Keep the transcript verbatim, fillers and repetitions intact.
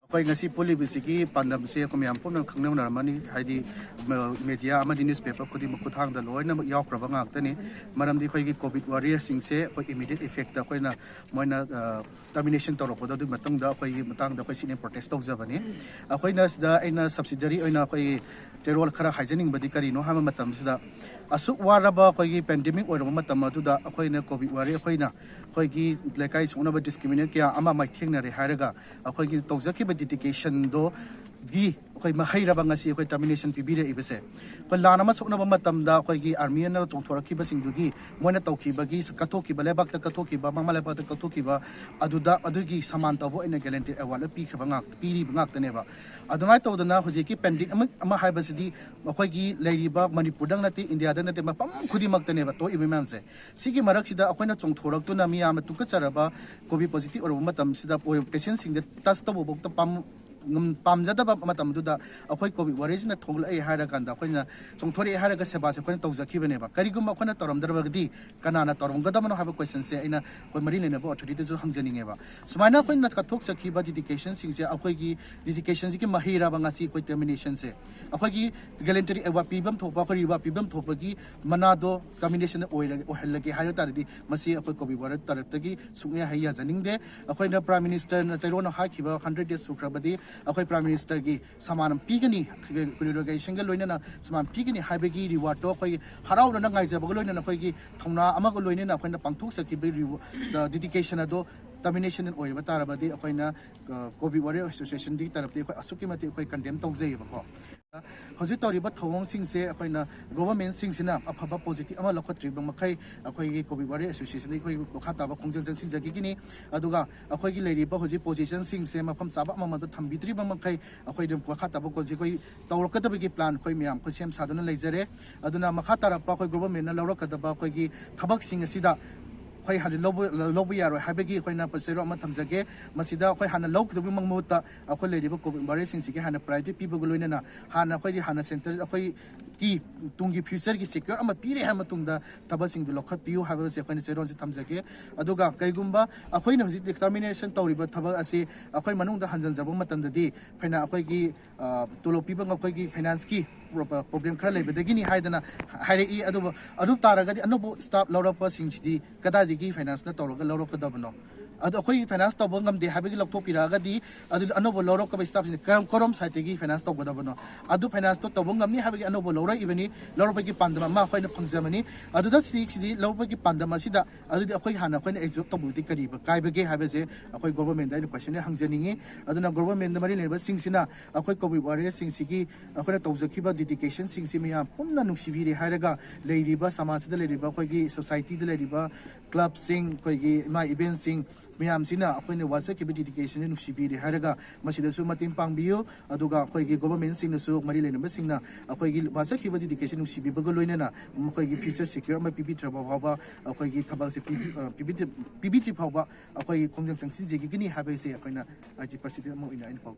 ꯑꯩꯈꯣꯏ ꯉꯁꯤ ꯄꯨꯜꯂꯤꯕꯁꯤꯒꯤ ꯄꯥꯟꯗꯝꯁꯦ ꯑꯩꯈꯣꯏ ꯃꯌꯥꯝ ꯄꯨꯝꯅꯃꯛ ꯈꯪꯅꯔꯝꯃꯅꯤ꯫ ꯍꯥꯏꯗꯤ, ꯃ-, ꯃꯦꯗꯤꯌꯥ ꯑꯃꯗꯤ ꯅ꯭ꯌꯨꯁꯄꯦꯄꯔ ꯈꯨꯗꯤꯡꯃꯛ ꯈꯨꯠꯊꯥꯡꯗ ꯂꯣꯏꯅꯃꯛ ꯌꯥꯎꯈ꯭ꯔꯕ ꯉꯥꯛꯇꯅꯤ꯫ ꯃꯔꯝꯗꯤ ꯑꯩꯈꯣꯏꯒꯤ ꯀꯣꯚꯤꯗ ꯋꯥꯔꯤꯌꯔꯁꯤꯡꯁꯦ ꯑꯩꯈꯣꯏ ꯏꯃꯤꯗꯤꯌꯦꯠ ꯏꯐꯦꯛꯇ ꯑꯩꯈꯣꯏꯅ, ꯃꯣꯏꯅ, ꯑ, ꯇꯔꯃꯤꯅꯦꯁꯟ ꯇꯧꯔꯛꯄꯗꯣ, ꯑꯗꯨꯒꯤ ꯃꯇꯨꯡꯗ ꯑꯩꯈꯣꯏꯒꯤ ꯃꯇꯥꯡꯗ ꯑꯩꯈꯣꯏ ꯁꯤꯅ ꯄ꯭ꯔꯣꯇꯦꯁ ꯇꯧꯖꯕꯅꯤ꯫ ꯑꯩꯈꯣꯏꯅ ꯁꯤꯗ, ꯑꯩꯅ ꯁꯕꯁꯤꯗꯔꯤ ꯑꯣꯏꯅ ꯑꯩꯈꯣꯏꯒꯤ ꯆꯦꯔꯣꯜ ꯈꯔ ꯍꯥꯏꯖꯅꯤꯡꯕꯗꯤ ꯀꯔꯤꯅꯣ ꯍꯥꯏꯕ ꯃꯇꯝꯁꯤꯗ, ꯑꯁꯨꯛ ꯋꯥꯔꯕ ꯑꯩꯈꯣꯏꯒꯤ ꯄꯦꯟꯗꯦꯃꯤꯛ ꯑꯣꯏꯔꯕ ꯃꯇꯝ ꯑꯗꯨꯗ ꯑꯩꯈꯣꯏꯅ ꯀꯣꯚꯤꯗ ꯋꯥꯔꯤ, ꯑꯩꯈꯣꯏꯅ ꯑꯩꯈꯣꯏꯒꯤ ꯂꯩꯀꯥꯏ ꯁꯣꯛꯅꯕ ꯗꯤꯁꯀ꯭ꯔꯤꯃꯤꯅꯦꯠ ꯀꯌꯥ ꯑꯃ ꯃꯥꯏꯊꯦꯡꯅꯔꯦ ꯍꯥꯏꯔꯒ, ꯑꯩꯈꯣꯏꯒꯤ ꯇꯧꯖꯈꯤꯕ ꯗꯦꯗꯤꯀꯦꯁꯟꯗꯣꯒꯤ ꯑꯩꯈꯣꯏ ꯃꯍꯩꯔꯕ ꯉꯁꯤ ꯑꯩꯈꯣꯏ ꯇꯔꯃꯤꯅꯦꯁꯟ ꯄꯤꯕꯤꯔꯛꯏꯕꯁꯦ꯫ ꯑꯩꯈꯣꯏ ꯂꯥꯟ ꯑꯃ ꯁꯣꯛꯅꯕ ꯃꯇꯝꯗ ꯑꯩꯈꯣꯏꯒꯤ ꯑꯥꯔꯃꯤ ꯑꯅ ꯆꯣꯡꯊꯣꯔꯛꯈꯤꯕꯁꯤꯡꯗꯨꯒꯤ, ꯃꯣꯏꯅ ꯇꯧꯈꯤꯕꯒꯤ, ꯀꯠꯊꯣꯛꯈꯤꯕ, ꯂꯩꯕꯥꯛꯇ ꯀꯠꯊꯣꯛꯈꯤꯕ, ꯃꯃꯥ ꯂꯩꯕꯥꯛꯇ ꯀꯠꯊꯣꯛꯈꯤꯕ, ꯑꯗꯨꯗ, ꯑꯗꯨꯒꯤ ꯁꯃꯥꯟ ꯇꯧꯕ ꯑꯣꯏꯅ ꯒꯦꯂꯦꯟꯇ꯭ꯔꯤ ꯑꯦꯋꯥꯔꯗ ꯄꯤꯈ꯭ꯔꯕ ꯉꯥꯛ-, ꯄꯤꯔꯤꯕ ꯉꯥꯛꯇꯅꯦꯕ꯫ ꯑꯗꯨꯃꯥꯏꯅ ꯇꯧꯗꯅ ꯍꯧꯖꯤꯛꯀꯤ ꯄꯦꯟꯗꯤꯡ ꯑꯃ, ꯑꯃ ꯍꯥꯏꯕꯁꯤꯗꯤ ꯑꯩꯈꯣꯏꯒꯤ ꯂꯩꯔꯤꯕ ꯃꯅꯤꯄꯨꯔꯗꯪ ꯅꯠꯇꯦ, ꯏꯟꯗꯤꯌꯥꯗ ꯅꯠꯇꯦ, ꯃꯐꯝ ꯈꯨꯗꯤꯡꯃꯛꯇꯅꯦꯕ ꯊꯣꯛꯏꯕ ꯃꯌꯥꯝꯁꯦ꯫ ꯁꯤꯒꯤ ꯃꯔꯛꯁꯤꯗ ꯑꯩꯈꯣꯏꯅ ꯆꯣꯡꯊꯣꯔꯛꯇꯨꯅ ꯃꯤꯌꯥꯝꯅ ꯇꯨꯀꯠꯆꯔꯕ ꯀꯣꯚꯤꯗ ꯄꯣꯖꯤꯇꯤꯚ ꯑꯣꯏꯔꯕ ꯃꯇꯝꯁꯤꯗ ꯄꯦꯁꯦꯟꯁꯤꯡꯗ ꯇꯆ ꯇꯧꯕꯐꯥꯎꯗ ꯄꯥꯝ-, ꯉꯝ-, ꯄꯥꯝꯖꯗꯕ ꯃꯇꯝꯗꯨꯗ ꯑꯩꯈꯣꯏ ꯀꯣꯚꯤꯗ ꯋꯥꯔꯤꯁꯤꯅ ꯊꯣꯛꯂꯛꯑꯦ ꯍꯥꯏꯔ ꯀꯥꯟꯗ ꯑꯩꯈꯣꯏꯅ ꯆꯣꯡꯊꯣꯔꯛꯑꯦ ꯍꯥꯏꯔꯒ ꯁꯦꯕꯥꯁꯦ ꯑꯩꯈꯣꯏꯅ ꯇꯧꯖꯈꯤꯕꯅꯦꯕ꯫ ꯀꯔꯤꯒꯨꯝꯕ ꯑꯩꯈꯣꯏꯅ ꯇꯧꯔꯝꯗ꯭ꯔꯕꯒꯗꯤ ꯀꯅꯥꯅ ꯇꯧꯔꯝꯒꯗꯕꯅꯣ ꯍꯥꯏꯕ ꯀꯣꯏꯁꯟꯁꯦ ꯑꯩꯅ ꯑꯩꯈꯣꯏ ꯃꯔꯤ ꯂꯩꯅꯕ ꯑꯣꯊꯣꯔꯤꯇꯤꯗꯁꯨ ꯍꯪꯖꯅꯤꯡꯉꯦꯕ꯫ ꯁꯨꯃꯥꯏꯅ ꯑꯩꯈꯣꯏꯅ ꯀꯠꯊꯣꯛꯆꯈꯤꯕ ꯗꯦꯗꯤꯀꯦꯁꯟꯁꯤꯡꯁꯦ, ꯑꯩꯈꯣꯏꯒꯤ ꯗꯦꯗꯤꯀꯦꯁꯟꯁꯤꯒꯤ ꯃꯍꯩꯔꯕ ꯉꯁꯤ ꯑꯩꯈꯣꯏ ꯇꯔꯃꯤꯅꯦꯁꯟꯁꯦ? ꯑꯩꯈꯣꯏꯒꯤ ꯒꯦꯂꯦꯟꯇꯔꯤ ꯑꯦꯋꯥꯔꯗ ꯄꯤꯐꯝ ꯊꯣꯛꯄ, ꯑꯩꯈꯣꯏ ꯔꯤꯋꯥꯔꯗ ꯄꯤꯐꯝ ꯊꯣꯛꯄꯒꯤ ꯃꯅꯥꯗꯣ ꯇꯔꯃꯤꯅꯦꯁꯟ ꯑꯣꯏꯔ-, ꯑꯣꯏꯍꯜꯂꯒꯦ ꯍꯥꯏꯕ ꯇꯥꯔꯗꯤ, ꯃꯁꯤ ꯑꯩꯈꯣꯏ ꯀꯣꯚꯤꯗ ꯋꯥꯔꯤꯌꯔ ꯇꯔꯞꯇꯒꯤ ꯁꯨꯡꯌꯥ ꯍꯦꯛ ꯌꯥꯖꯅꯤꯡꯗꯦ꯫ ꯑꯩꯈꯣꯏꯅ ꯄ꯭ꯔꯥꯏꯝ ꯃꯤꯅꯤꯁꯇꯔꯅ ꯆꯩꯔꯣꯜꯅ ꯍꯥꯏꯈꯤꯕ ꯍꯟꯗ꯭ꯔꯦꯠ ꯗꯦꯖ ꯁꯨꯈ꯭ꯔꯕꯗꯤ ꯑꯩꯈꯣꯏ ꯄ꯭ꯔꯥꯏꯝ ꯃꯤꯅꯤꯁꯇꯔꯒꯤ ꯁꯃꯥꯟ ꯄꯤꯒꯅꯤ, ꯔꯤꯀꯣꯒꯅꯤꯁꯟꯒ ꯂꯣꯏꯅꯅ ꯁꯃꯥꯟ ꯄꯤꯒꯅꯤ ꯍꯥꯏꯕꯒꯤ ꯔꯤꯋꯥꯔꯗꯇꯣ ꯑꯩꯈꯣꯏ ꯍꯔꯥꯎꯅꯅ ꯉꯥꯏꯖꯕꯒ ꯂꯣꯏꯅꯅ ꯑꯩꯈꯣꯏꯒꯤ ꯊꯧꯅꯥ ꯑꯃꯒ ꯂꯣꯏꯅꯅ ꯑꯩꯈꯣꯏꯅ ꯄꯥꯡꯊꯣꯛꯆꯈꯤꯕ ꯔꯤꯋ-, ꯗꯦꯗꯤꯀꯦꯁꯟ ꯑꯗꯣ ꯇꯔꯃꯤꯅꯦꯁꯟ ꯑꯣꯏꯔꯕ ꯇꯥꯔꯕꯗꯤ ꯑꯩꯈꯣꯏꯅ, ꯑ, ꯀꯣꯚꯤꯗ ꯋꯥꯔꯤꯌꯔ ꯑꯦꯁꯣꯁꯤꯌꯦꯁꯟꯒꯤ ꯇꯔꯞꯇꯒꯤ ꯑꯩꯈꯣꯏ ꯑꯁꯨꯛꯀꯤ ꯃꯇꯤꯛ ꯑꯩꯈꯣꯏ ꯀꯟꯗꯦꯝ ꯇꯧꯖꯩꯌꯦꯕꯀꯣ꯫ ꯍꯧꯖꯤꯛ ꯇꯧꯔꯤꯕ ꯊꯧꯑꯣꯡꯁꯤꯡꯁꯦ ꯑꯩꯈꯣꯏꯅ ꯒꯣꯚꯔꯟꯃꯦꯟꯠꯁꯤꯡꯁꯤꯅ ꯑꯐꯕ ꯄꯣꯖꯤꯇꯤꯚ ꯑꯃ ꯂꯧꯈꯠꯇ꯭ꯔꯤꯕ ꯃꯈꯩ ꯑꯩꯈꯣꯏꯒꯤ ꯀꯣꯚꯤꯗ ꯋꯥꯔꯤꯌꯔ ꯑꯦꯁꯣꯁꯤꯌꯦꯁꯟꯗ ꯑꯩꯈꯣꯏ ꯃꯈꯥ ꯇꯥꯕ ꯈꯣꯡꯖꯦꯜ ꯆꯪꯁꯤꯟꯖꯈꯤꯒꯅꯤ꯫ ꯑꯗꯨꯒ ꯑꯩꯈꯣꯏꯒꯤ ꯂꯩꯔꯤꯕ ꯍꯧꯖꯤꯛ ꯄꯣꯖꯤꯁꯟꯁꯤꯡꯁꯦ ꯃꯐꯝ ꯆꯥꯕ ꯑꯃꯃꯝꯗ ꯊꯝꯕꯤꯗ꯭ꯔꯤꯕ ꯃꯈꯩ ꯑꯩꯈꯣꯏ ꯑꯗꯨꯝ ꯃꯈꯥ ꯇꯥꯕ ꯀꯣꯟꯁꯦ ꯑꯩꯈꯣꯏ ꯇꯧꯔꯛꯀꯗꯕꯒꯤ ꯄ꯭ꯂꯥꯟ ꯑꯩꯈꯣꯏ ꯃꯌꯥꯝ ꯑꯩꯈꯣꯏ ꯁꯦꯝ ꯁꯥꯗꯨꯅ ꯂꯩꯖꯔꯦ꯫ ꯑꯗꯨꯅ ꯃꯈꯥ ꯇꯥꯔꯛꯄ ꯑꯩꯈꯣꯏ ꯒꯣꯚꯔꯟꯃꯦꯟꯠꯅ ꯂꯧꯔꯛꯀꯗꯕ ꯑꯩꯈꯣꯏꯒꯤ ꯊꯕꯛꯁꯤꯡ ꯑꯁꯤꯗ ꯑꯩꯈꯣꯏ ꯍꯥꯟꯅ ꯂꯧꯕ ꯂꯧꯕ ꯌꯥꯔꯣꯏ ꯍꯥꯏꯕꯒꯤ ꯑꯩꯈꯣꯏꯅ ꯆꯦꯔꯣꯜ ꯑꯃ ꯊꯝꯖꯒꯦ꯫ ꯃꯁꯤꯗ ꯑꯩꯈꯣꯏ ꯍꯥꯟꯅ ꯂꯧꯈꯤꯗꯕꯒꯤ ꯃꯍꯨꯠꯇ ꯑꯩꯈꯣꯏ ꯂꯩꯔꯤꯕ ꯀꯣꯚꯤꯠ ꯋꯥꯔꯤꯌꯔꯁꯤꯡꯁꯤꯒꯤ ꯍꯥꯟꯅ ꯄ꯭ꯔꯥꯏꯌꯣꯔꯤꯇꯤ ꯄꯤꯕꯒ ꯂꯣꯏꯅꯅ ꯍꯥꯟꯅ ꯑꯩꯈꯣꯏꯒꯤ ꯍꯥꯟꯅ ꯁꯦꯟꯇꯔ ꯑꯩꯈꯣꯏꯒꯤ ꯇꯨꯡꯒꯤ ꯐ꯭ꯌꯨꯆꯔꯒꯤ ꯁꯦꯀ꯭ꯌꯣꯔ ꯑꯃ ꯄꯤꯔꯦ ꯍꯥꯏꯕ ꯃꯇꯨꯡꯗ ꯊꯕꯛꯁꯤꯡꯗꯨ ꯂꯧꯈꯠꯄꯤꯌꯨ ꯍꯥꯏꯕꯁꯦ ꯑꯩꯈꯣꯏꯅ ꯆꯦꯔꯣꯜꯁꯤ ꯊꯝꯖꯒꯦ꯫ ꯑꯗꯨꯒ ꯀꯩꯒꯨꯝꯕ ꯑꯩꯈꯣꯏꯅ ꯍꯧꯖꯤꯛ ꯗꯤꯇꯔꯃꯤꯅꯦꯁꯟ ꯇꯧꯔꯤꯕ ꯊꯕꯛ ꯑꯁꯤ ꯑꯩꯈꯣꯏ ꯃꯅꯨꯡꯗ ꯍꯟꯖꯤꯟꯖꯔꯕ ꯃꯇꯝꯗꯗꯤ ꯐꯅ ꯑꯩꯈꯣꯏꯒꯤ ꯇꯣꯂꯣꯞ ꯄꯤꯕ ꯑꯩꯈꯣꯏꯒꯤ ꯐꯥꯏꯅꯥꯟꯁꯀꯤ ꯄ꯭ꯔꯣꯕ꯭ꯂꯦꯝ ꯈꯔ ꯂꯩꯕꯗꯒꯤꯅꯤ ꯍꯥꯏꯗꯅ ꯍꯥꯏꯔꯛꯏ꯫ ꯑꯗꯨꯕꯨ ꯑꯗꯨ ꯇꯥꯔꯒꯗꯤ ꯑꯅꯧꯕ ꯁ꯭ꯇꯥꯐ ꯂꯧꯔꯛꯄꯁꯤꯡꯁꯤꯗꯤ ꯀꯗꯥꯏꯗꯒꯤ ꯐꯥꯏꯅꯥꯟꯁꯅ ꯇꯧꯔꯒ ꯂꯧꯔꯛꯀꯗꯕꯅꯣ? ꯑꯗꯣ ꯑꯩꯈꯣꯏꯒꯤ ꯐꯥꯏꯅꯥꯟꯁ ꯇꯧꯕ ꯉꯝꯗꯦ ꯍꯥꯏꯕꯒꯤ ꯂꯧꯊꯣꯛꯄꯤꯔꯛꯑꯒꯗꯤ ꯑꯗꯨꯗꯤ ꯑꯅꯧꯕ ꯂꯧꯔꯛꯀꯕ ꯁ꯭ꯇꯥꯐꯁꯤꯡ ꯀꯔꯝ ꯀꯔꯝ ꯁꯥꯏꯠꯇꯒꯤ ꯐꯥꯏꯅꯥꯟꯁ ꯇꯧꯒꯗꯕꯅꯣ? ꯑꯗꯨ ꯐꯥꯏꯅꯥꯟꯁꯇꯣ ꯇꯧꯕ ꯉꯝꯅꯤ ꯍꯥꯏꯕꯒꯤ ꯑꯅꯧꯕ ꯂꯧꯔꯛꯏꯕꯅꯤ꯫ ꯂꯧꯔꯛꯄꯒꯤ ꯄꯥꯟꯗꯝ ꯑꯃ ꯑꯩꯈꯣꯏꯅ ꯐꯪꯖꯕꯅꯤ꯫ ꯑꯗꯨꯗ ꯁꯤꯁꯤꯗꯤ ꯂꯧꯔꯛꯄꯒꯤ ꯄꯥꯟꯗꯝ ꯑꯁꯤꯗ ꯑꯗꯨꯗꯤ ꯑꯩꯈꯣꯏ ꯍꯥꯟꯅ ꯑꯩꯈꯣꯏꯅ ꯑꯦꯕꯖꯣꯔꯕ ꯇꯧꯕꯗꯤ ꯀꯔꯤꯕ ꯀꯥꯏꯕꯒꯦ ꯍꯥꯏꯕꯁꯦ ꯑꯩꯈꯣꯏ ꯒꯣꯕꯔꯃꯦꯟꯗ ꯑꯩꯅ ꯀꯣꯏꯁꯟ ꯍꯪꯖꯅꯤꯡꯉꯤ꯫ ꯑꯗꯨꯅ ꯒꯣꯕꯔꯃꯦꯟꯗ ꯃꯔꯤ ꯂꯩꯅꯕꯁꯤꯡꯁꯤꯅ ꯑꯩꯈꯣꯏ ꯀꯣꯚꯤꯠ ꯋꯥꯔꯤꯌꯔꯁꯤꯡꯁꯤꯒꯤ ꯑꯩꯈꯣꯏꯅ ꯇꯧꯖꯈꯤꯕ ꯗꯦꯗꯤꯀꯦꯁꯟꯁꯤꯡꯁꯤ ꯃꯌꯥꯝ ꯄꯨꯟꯅ ꯅꯨꯡꯁꯤꯕꯤꯔꯦ ꯍꯥꯏꯔꯒ ꯂꯩꯔꯤꯕ ꯁꯃꯥꯖꯁꯤꯗ ꯂꯩꯔꯤꯕ ꯑꯩꯈꯣꯏꯒꯤ ꯁꯣꯁꯥꯏꯇꯤꯗ ꯂꯩꯔꯤꯕ ꯀ꯭ꯂꯕꯁꯤꯡ, ꯑꯩꯈꯣꯏꯒꯤ ꯏꯃꯥ ꯏꯕꯦꯟꯁꯤꯡ ꯃꯌꯥꯝꯁꯤꯅ ꯑꯩꯈꯣꯏꯅ ꯋꯥꯖꯈꯤꯕ ꯗꯦꯗꯤꯀꯦꯁꯟꯁꯤ ꯅꯨꯡꯁꯤꯕꯤꯔꯦ ꯍꯥꯏꯔꯒ ꯃꯁꯤꯗꯁꯨ ꯃꯇꯦꯡ ꯄꯥꯡꯕꯤꯌꯨ꯫ ꯑꯗꯨꯒ ꯑꯩꯈꯣꯏꯒꯤ ꯒꯣꯕꯔꯃꯦꯟꯁꯤꯡꯅꯁꯨ ꯃꯔꯤ ꯂꯩꯅꯕꯁꯤꯡꯅ ꯑꯩꯈꯣꯏꯒꯤ ꯋꯥꯖꯈꯤꯕ ꯗꯦꯗꯤꯀꯦꯁꯟ ꯅꯨꯡꯁꯤꯕꯤꯕꯒ ꯂꯣꯏꯅꯅ ꯃꯈꯣꯏꯒꯤ ꯐ꯭ꯌꯨꯆꯔ ꯁꯦꯀ꯭ꯌꯣꯔ ꯑꯃ ꯄꯤꯕꯤꯗ꯭ꯔꯕ ꯐꯥꯎꯕ ꯑꯩꯈꯣꯏꯒꯤ ꯊꯕꯛꯁꯦ ꯄꯤꯕꯤ- ꯑ, ꯄꯤꯕꯤꯗ꯭ꯔꯤ- ꯄꯤꯕꯤꯗ꯭ꯔꯤ ꯐꯥꯎꯕ ꯑꯩꯈꯣꯏ ꯈꯣꯡꯖꯪ ꯆꯪꯁꯤꯟꯖꯈꯤꯒꯅꯤ ꯍꯥꯏꯕꯁꯦ ꯑꯩꯈꯣꯏꯅ ꯑꯥꯏ ꯖꯤ ꯄ꯭ꯔꯁꯤꯗꯦꯟ ꯑꯃ ꯑꯣꯏꯅ ꯑꯩꯅ ꯄꯥꯎ